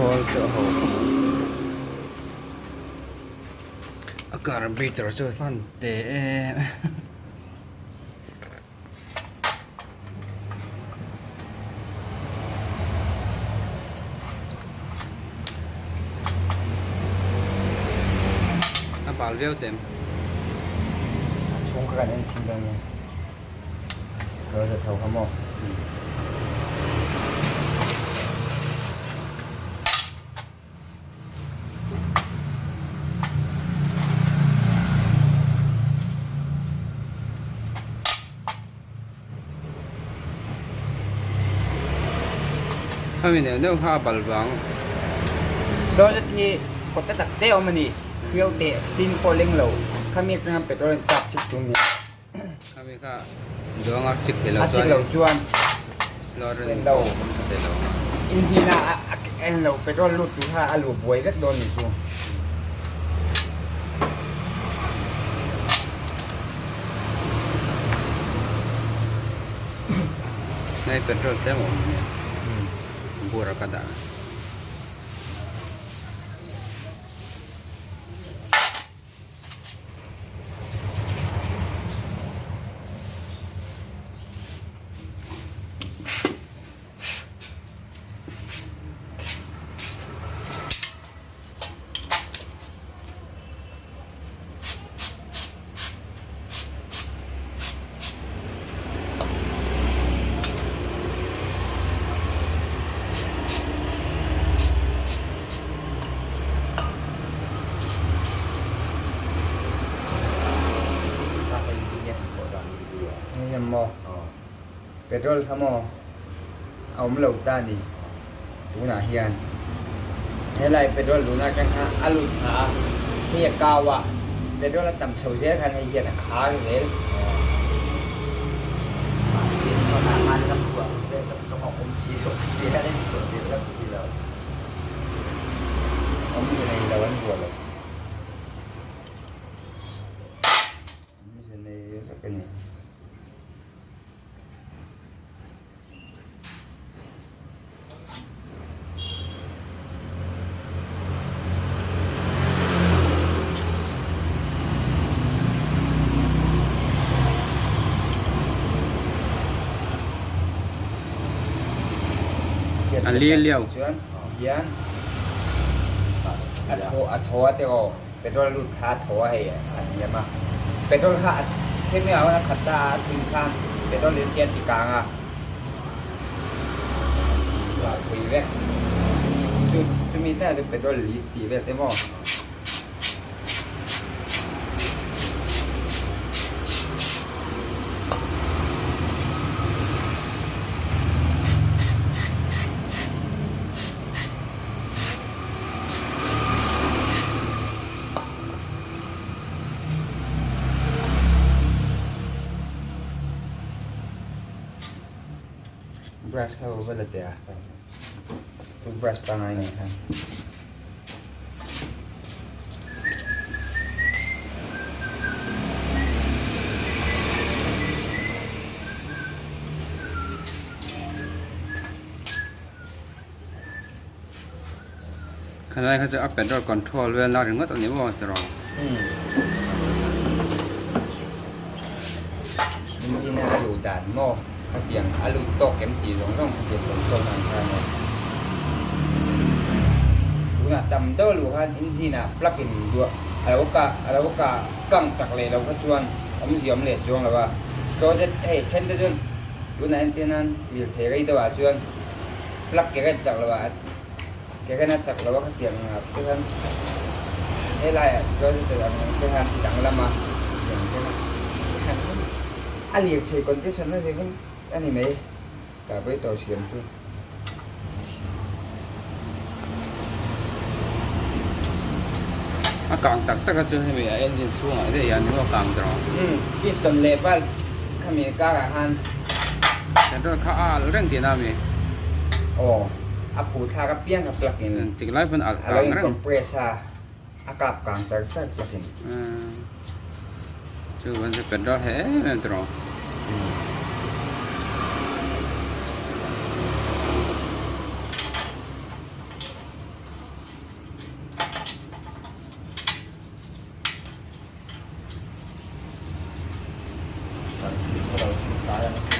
Khawl chu a ho khawp ang. A carburetor chu a fan teh e. A bal viau tem. A chhung kha kan en chhin dawn nia. Ka za tho kha maw. Khami neuh neuh kha a bal vang. Closet hi kawt te tak te awm a ni. Hriau teh sin pawh leng lo. Khami atanga petrol in tap chik tum nia. Khami kha duanga chik thei lo chuan. A chik lo chuan. Slow run lo. Awm tha thei lo. Engine a en lo petrol lut tur kha a luh buai vek dawn ni chu. Hei petrol tlem a awm nia. Bur a ka dah. Maw petrol kha maw a awm lo ta ni tunah hian helai petrol luhna atang kha a lut thla a hei a kau a petrol a tam chho zel khan hei hian a khar zel. Awmze nei lo an buah lo. Awmze nei vek a ni. A li liau. Chuan hian a thaw a thaw a tiraw petrol lut kha a thaw a hei a hniam a petrol kha a themi ah a khat ta a thing khan petrol in hian ti kang a pui vek chu chumi te ah chuan petrol leak tih vel te maw. Brush kha va la teh a toothbrush pangngai nen khan. Khalai kha chu a petrol control vel na ringawt a ni maw tiraw. Engine a luh dan maw khatiang a lut tawk em tih zawng zawng khatiang control nan khan maw tunah tam deuh a luh khan engine ah plug in duah a lo kah a lo kah kang chak leh lo kha chuan awmzia awm leh chuang lo a slow zet hei then te chuan tunah entir nan lirthei rei deuh ah chuan plug ke ren chak lo ah Ke khan a chak lo a khatiang ah te khan helaiah security ang te khan ti danglam a tiang te khan a lirthei condition a zir in a ni mai carburetor siam chu. A kang tak tak a chu hemi a engine chhungah daih hian emaw a kang tawh ang. Umm piston leh valve khami karah khan. Petrol kha a alh reng tihna ami? Aw a phu thlak apiang kha plug in Engtik lai pawn alh a lo kang in reng. compress a a kap kang char char plug in. Umm chu chuan chu petrol he em em tawh ang. Kan thil tha lo sin tlai ang chu.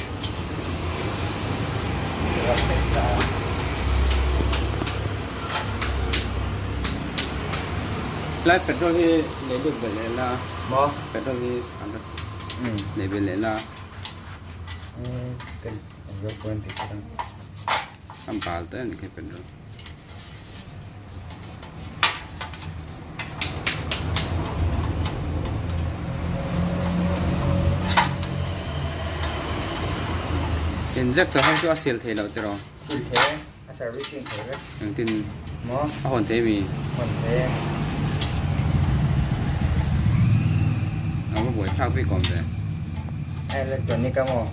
Ram tek sa a. Tlai petrol hi lei lut belh leh la. Maw? Petrol hi an rat lei belh leh la. Kan zo point ti kha. An bal ta en khi petrol. Injector ho chu a sil thei loh tiraw? Sil thei e, a servicing thei vek. Engtin maw? A hawn thei mi? Hawn thei e. A va buai thlak bik awm ve. A electronic a maw?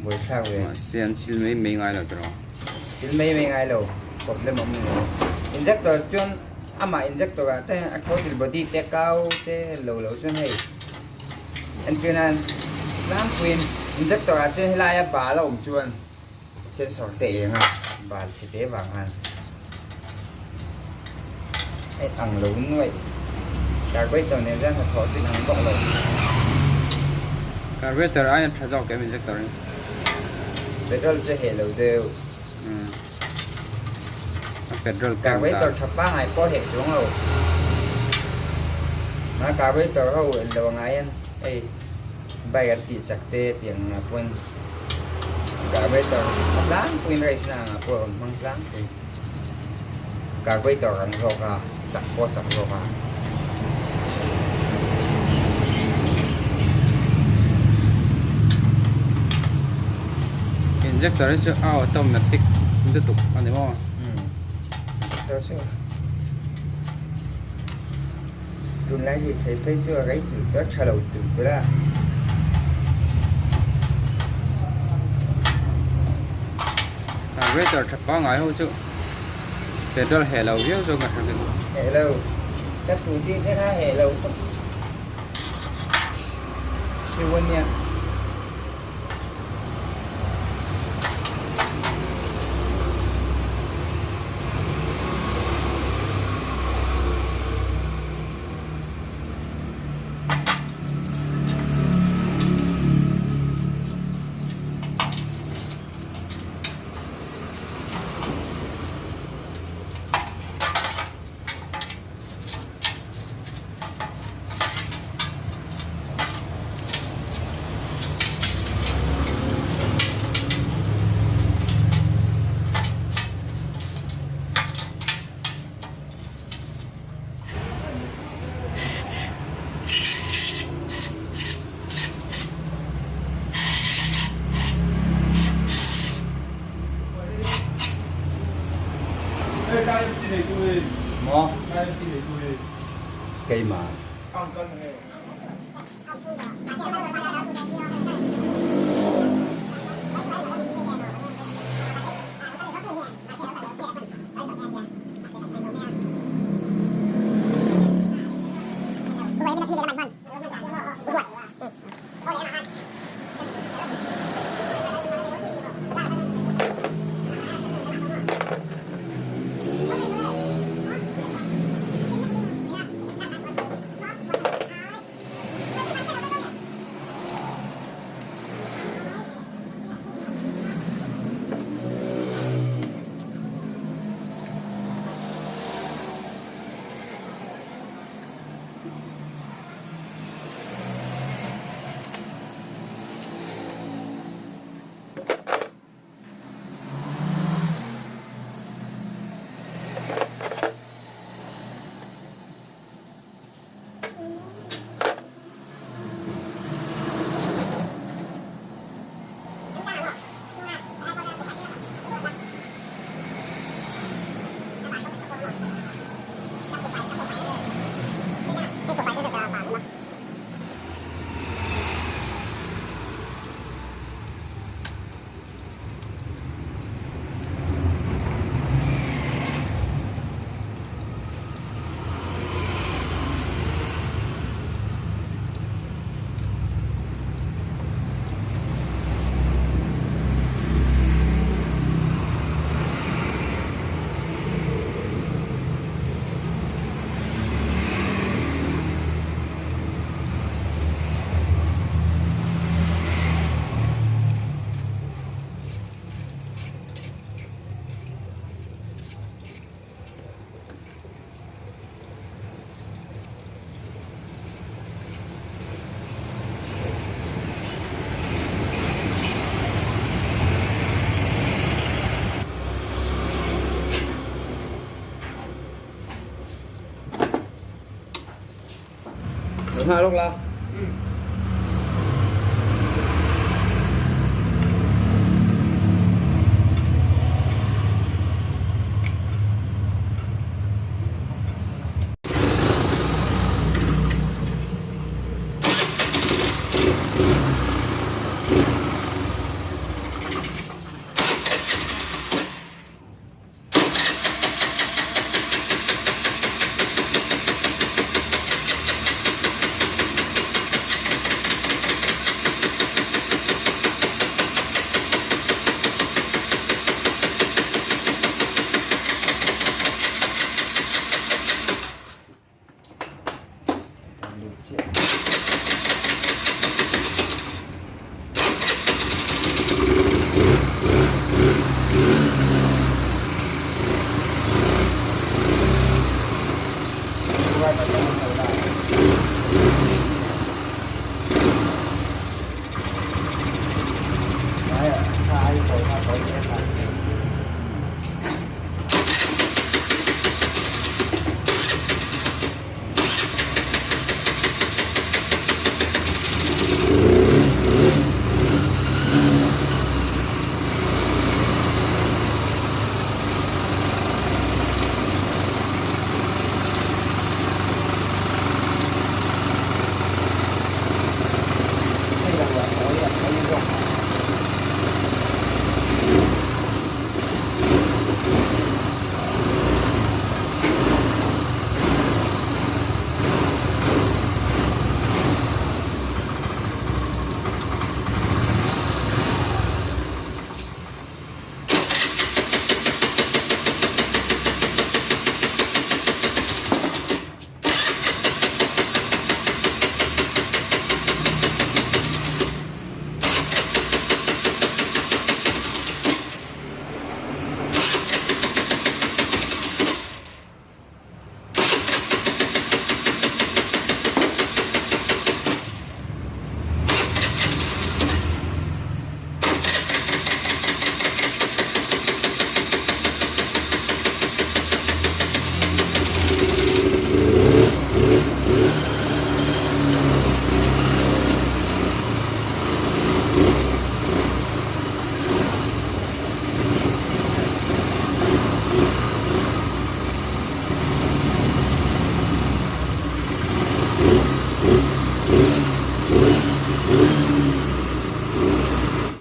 Buai thlak ve. Mahse an sil mai mai ngai lo tiraw? Thil mai mai ngai lo problem awm ni lo. Injector chuan amah injector ah te a throttle body te kau te lo lo chuan hei entir nan tlangpuiin injector ah chuan helai a bal a awm chuan sensor te eng a bal chhe te vang khan hei ang lo nuaih carburetor nen chuan hnathawh chu inang bawk lo. Carburetor aiin a tha zawk em injector hi? Petrol chu heh lo deuh. A petrol tank Carburetor tha pangai pawh heh chuang lo. Ma carburetor ho lo angai an hei bike an tih chak te tiang ang ah pawn carburetor a tlangpuiin race na ang ah pawh a rawn hmang tlangpui. Carburetor ang zawk a chak pawh chak zawk a. Injector hi chu a automatic lutuk a ni maw? Injector chu tunlai hi thei phei chu a rei tulh chu a tha lo tulh tulh a. Carburetor tha pangngai ho chu petrol heh lo viau zawk a hre bik. Heh lo. Ka scooty te kha heh lo tawp. Siu ania. Maw? Keimah. Nghah lawk la.